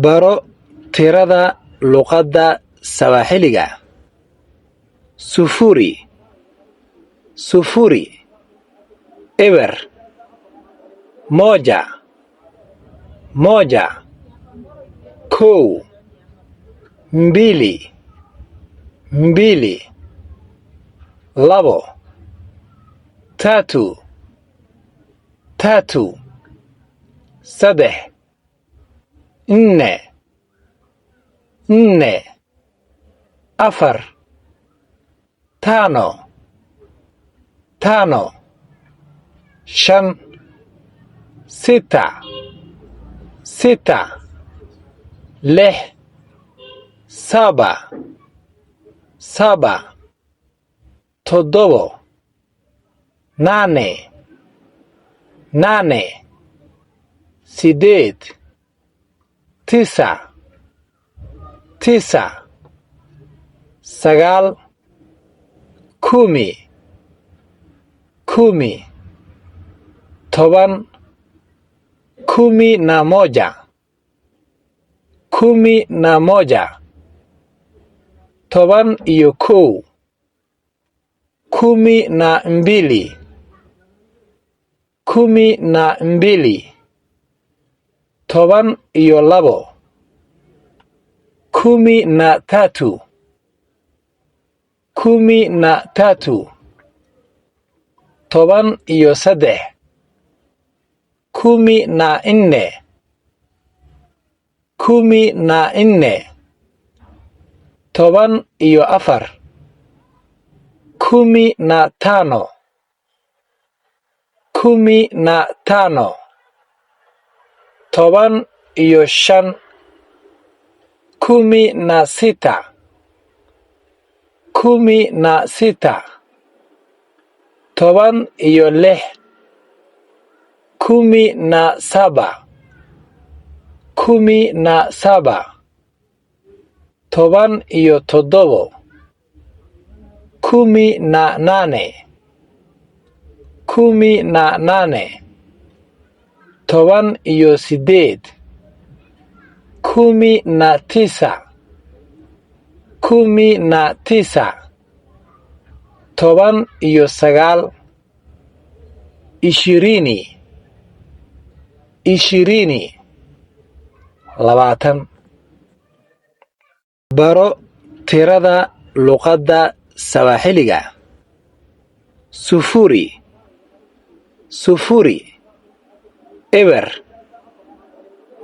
Baro tirada luqadda Sawaaxiliga. Sufuri, sufuri, eber. Moja, moja, kow. Mbili, mbili, labo. Tatu, tatu, saddex. Nne, nne, afar. Tano, tano, shan. Sita, sita, lix. Saba, saba, toddobo. Nane, nane, sideed. Tisa, tisa, sagaal. Kumi, kumi, 10. 11, 11, 11. 12, 12, 12. 13, 13, 13. 14, 14, 14. 15, 15, 15. 16, 16, 16. 17, 17, 17. 18, 18, 18. 19, 19, 19. Ishirini, ishirini, 20. Baro tirada luqadda Sawaaxiliga. Sufuri, sufuri, eber.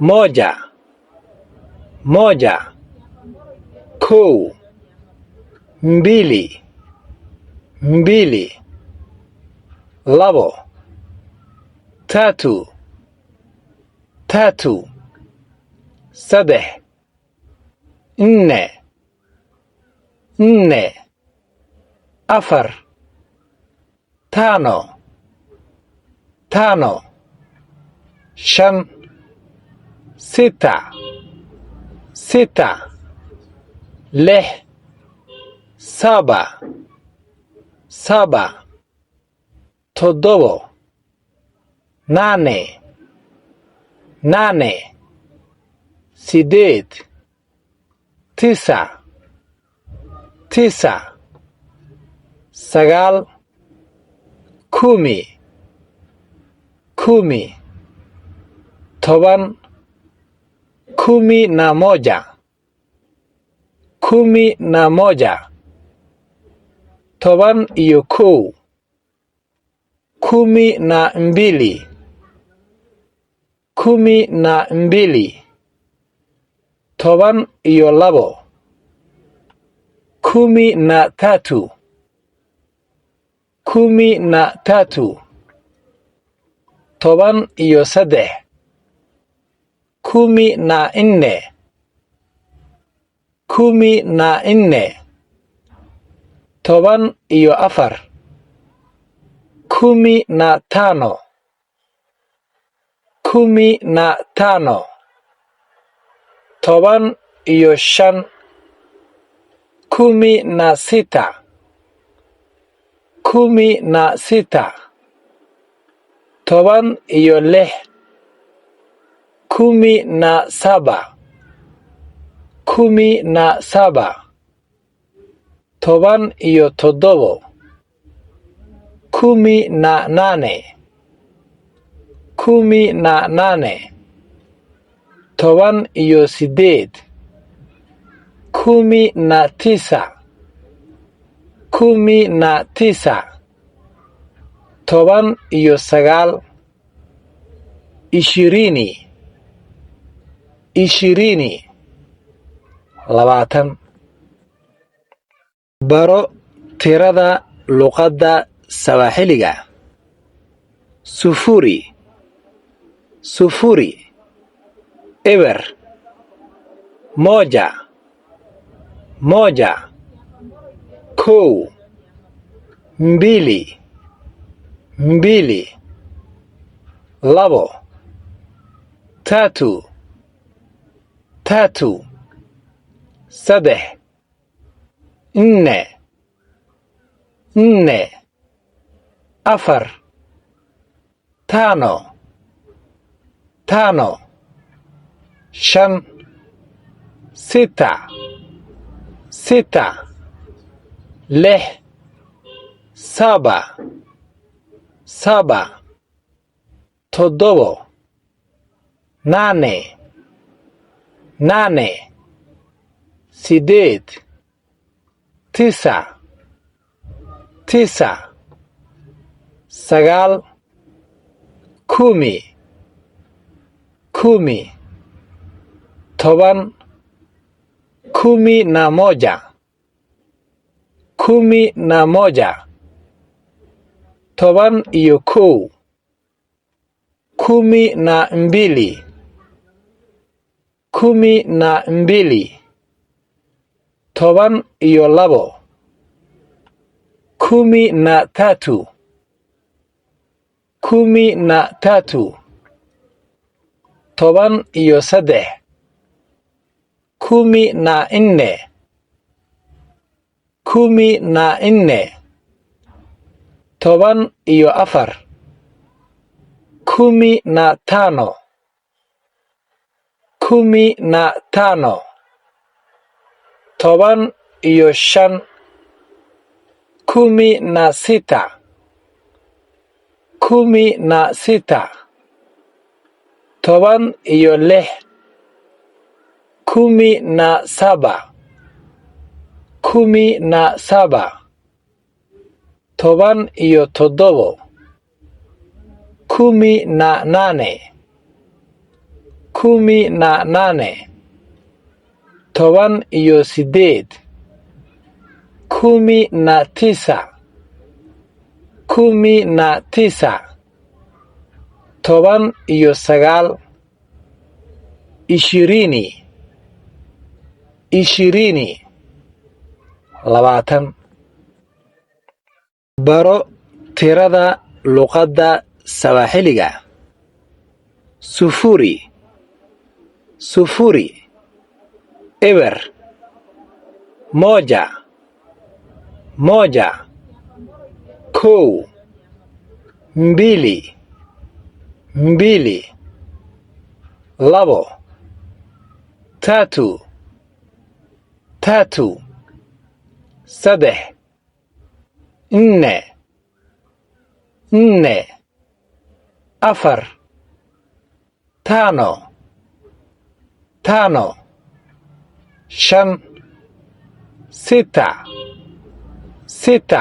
Moja, moja, kow. Mbili, mbili, labo. Tatu, tatu, saddex. Nne, nne, afar. Tano, tano, shan. Sita, sita, lix. Saba, saba, toddobo. Nane, nane, sideed. Tisa, tisa, sagaal. Kumi, kumi, 10. 11, 11, 11. 12, 12, 12. 13, 13, 13. 14, 14, 14. 15, 15, 15. 16, 16, 16. 17. 17, 17, 18, 18, 18, 19, 19, 19, 20, 20, 20. Baro tirada luqadda Sawaaxiliga. 0, 0, 0. 1, 1, 1, 2, 2, 2, 3, 3, 3, 4, 4, 4, 5, 5, 5, 6, 6, 6, 7, 7, 7, 8, 8, 8, 9, 9, 9, 10, 10, 10, 11, 11, 11, 12, 12, 12, 13, 13, 13, 14, 14, 14, 15, 15, 15, 16, 16, 16, 17, 17, 17, 18, 18, 18, 19, 19, 19, 20, 20, 20. Baro tirada luqadda Sawaaxiliga. 0, 0, 0. 1, 1, 1, 2, 2, 2, 3, 3, 3, 4, 4, 4, 5, 5, 5, 6, 6, 6,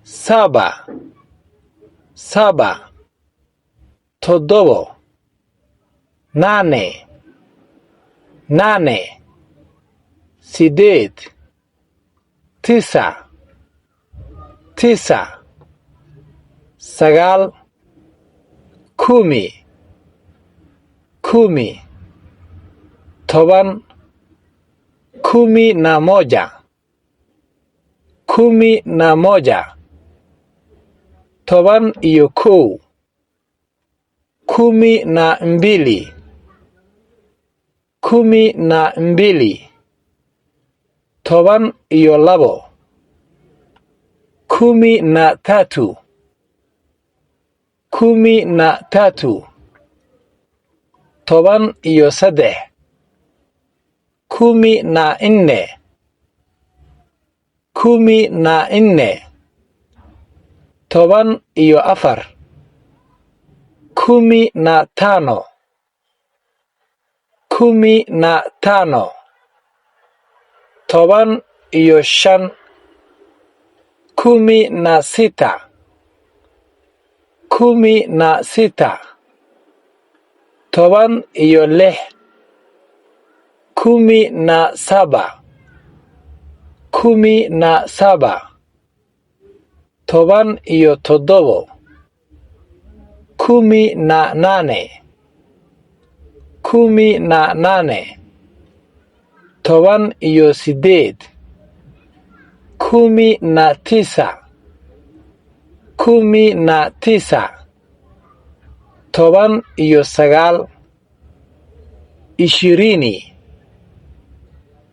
7, 7, 7, 8, 8, 8, 9, 9, 9, 10, 10, 10, 11, 11, 11, 12, 12, 12, 13, 13, 13, 14, 14, 14, 15, 15, 15, 16, 16, 16, 17, 17, 17, 18, 18, 18, 19, 19, 19, 20,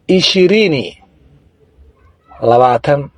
20, 20.